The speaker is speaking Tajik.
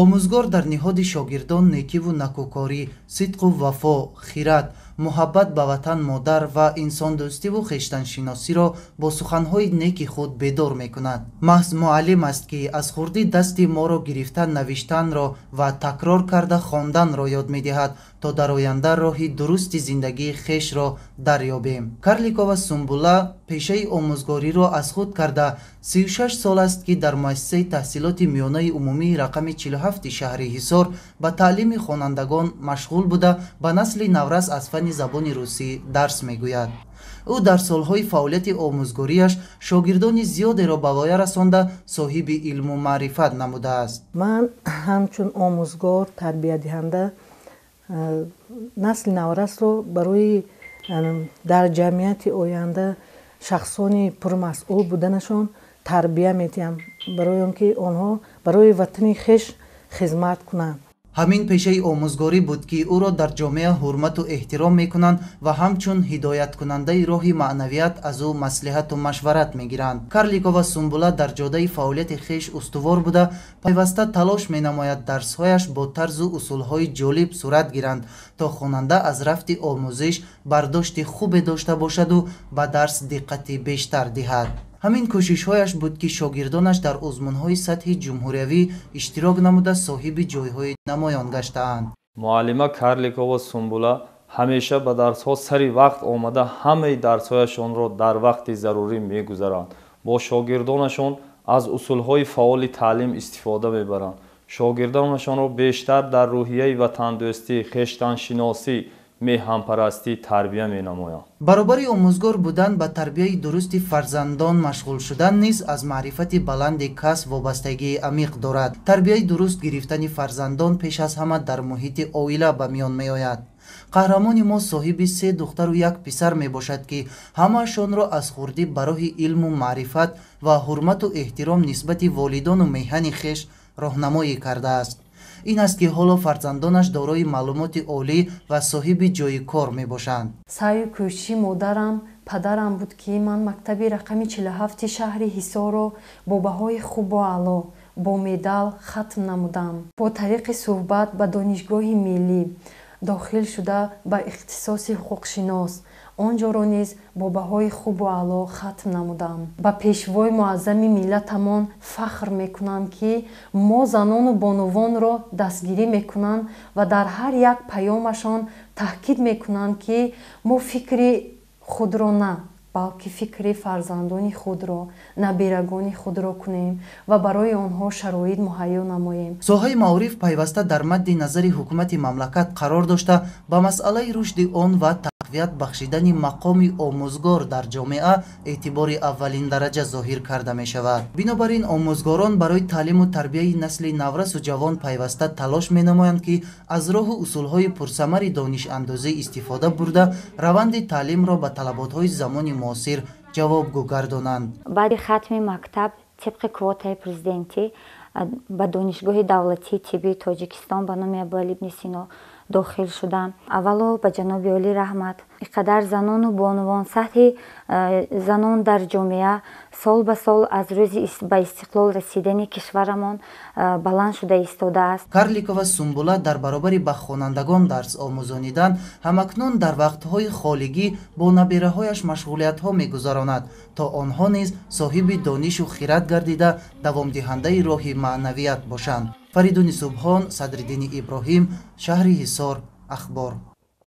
Омӯзгор дар ниҳоди шогирдон некиву накӯкорӣ, сидқу вафо, хират, муҳаббат ба ватан модар ва инсондӯстиву хештаншиносиро бо суханҳои неки худ бедор мекунад. Маҳз муаллим аст, ки аз хурдӣ дасти моро гирифта навиштанро ва такрор карда хонданро ёд медиҳад, то дар оянда роҳи дурусти зиндагии хешро дарёбем. Карликова Сумбула пешаи омӯзгориро аз худ карда 36 сол аст, ки дар муассисаи таҳсилоти миёнаи умумии рақами 47 шаҳри Ҳисор ба таълими хонандагон машғул буда, ба насли наврас аз фанни забони русӣ дарс мегӯяд. Ӯ дар солҳои фаъолияти омӯзгориаш шогирдони зиёдеро ба воя расонда, соҳиби илму маърифат намудааст. Ман ҳамчун омӯзгор, тарбиятдиҳанда насли наврасро барои дар ҷамъияти оянда шахсони пурмасъул буданашон тарбия медиҳам, барои он ки онҳо барои ватани хеш хизмат кунанд. Ҳамин пешаи омӯзгорӣ буд, ки ӯро дар ҷомеа ҳурмату эҳтиром мекунанд ва ҳамчун ҳидояткунандаи роҳи маънавият аз ӯ маслиҳату машварат мегиранд. Карликова Сумбула дар ҷодаи фаъолияти хеш устувор буда, пайваста талош менамояд дарсҳояш бо тарзу усулҳои ҷолиб сурат гиранд, то хонанда аз рафти омӯзиш бардошти хубе дошта бошаду ба дарс диққати бештар диҳад. Ҳамин кӯшишҳояш буд, ки шогирдонаш дар озмунҳои сатҳи ҷумҳуриявӣ иштирок намуда, соҳиби ҷойҳои намоён гаштаанд. Муаллима Карликова Сумбула ҳамеша ба дарсҳо сари вақт омада, ҳамаи дарсҳояшонро дар вақти зарурӣ мегузаранд. Бо шогирдонашон аз усулҳои фаъоли таълим истифода мебаранд. Шогирдонашонро бештар дар рӯҳияи ватандӯстӣ, хештаншиносӣ, меҳанпарастӣ тарбия менамоянд. Баробари омӯзгор будан ба тарбияи дурусти фарзандон машғул шудан низ аз маърифати баланди кас вобастагии амиқ дорад. Тарбияи дуруст гирифтани фарзандон пеш аз ҳама дар муҳити оила ба миён меояд. Қаҳрамони мо соҳиби 3 духтару 1 писар мебошад, ки ҳамаашонро аз хурдӣ ба роҳи илму маърифат ва ҳурмату эҳтиром нисбати волидону меҳани хеш роҳнамоӣ кардааст. Ин аст, ки ҳоло фарзандонаш дорои маълумоти олӣ ва соҳиби ҷойи кор мебошанд. Саъю кӯшиши модарам, падарам буд, ки ман мактаби рақами 47 шаҳри Ҳисорро бо баҳои хубу аъло бо медал хатм намудам. Бо тариқи суҳбат ба Донишгоҳи миллӣ дохил шуда, ба ихтисоси ҳуқуқшинос он ҷоро низ бо баҳои хубу аъло хатм намудам. Ба пешвои муаззами миллатамон фахр мекунам, ки мо занону бонувонро дастгирӣ мекунанд ва дар ҳар як паёмашон таъкид мекунанд, ки мо фикри худро на, балки фикри фарзандони худро, набирагони худро кунем ва барои онҳо шароит муҳайё намоем. Соҳаи маориф пайваста дар мадди назари ҳукумати мамлакат қарор дошта, ба масъалаи рушди он ва тақвият бахшидани мақоми омӯзгор дар ҷомеа эътибори аввалин дараҷа зоҳир карда мешавад. Бинобар ин омӯзгорон барои таълиму тарбияи насли наврасу ҷавон пайваста талош менамоянд, ки аз роҳу усулҳои пурсамари донишандозӣ истифода бурда, раванди таълимро ба талаботҳои замони муосир ҷавобгӯ гардонанд. Баъди хатми мактаб тибқи квотаи президентӣ ба Донишгоҳи давлатии тиббии Тоҷикистон ба номи Абуалӣ ибни Сино дохил шудам. Аввало ба ҷаноби олӣ раҳмат. Ин қадар занону бонувон, сатҳи занон дар ҷомеа сол ба сол аз рӯзи ба истиқлол расидани кишварамон баланд шуда истодааст. Карликова Сумбула дар баробари ба хонандагон дарс омӯзонидан, ҳамакнун дар вақтҳои холигӣ бо набераҳояш машғулиятҳо мегузаронад, то онҳо низ соҳиби донишу хират гардида, давомдиҳандаи роҳи маънавият бошанд. Фаридуни Субҳон, Садриддини Иброҳим, шаҳри Ҳисор, Ахбор.